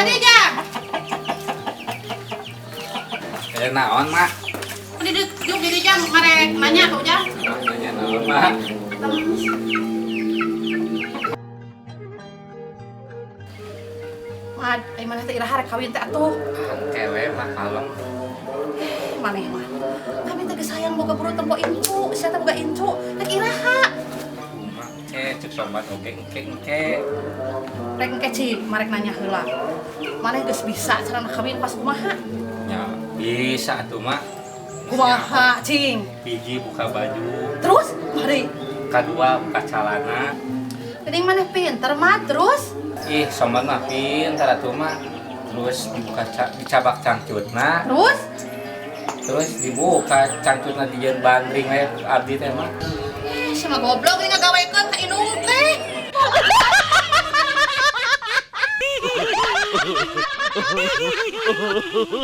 Tadi Jang. Eh, naon, Mak? Di diuk di Jang, marek nanya ka Ujang. Nanya naon, Mak? Mad, ai maneh teh iraha rek kawin teh atuh. Kewe mah kalem. Maneh mah. Kami teh geus hayang boga burung tempo incu, sia teh boga incu, rek iraha. Mak, cek cek sobat oge engke engke. Rek engke cing, marek nanya heula. Maneh geus bisa carana kawin pas kumaha? Ya, bisa atuh, Mak. Kumaha cing? Hiji buka baju, Terus mari. Kadua buka calana. Geuning maneh pinter mah terus. Ih, sobat mah pintar atuh, Mak. Terus dibuka dicabak cangcutna, Terus terus dibuka cangcutna dijieun bandring we abdi teh, Mak. Eh, sama goblok ini ngagawekeun ka indung teh.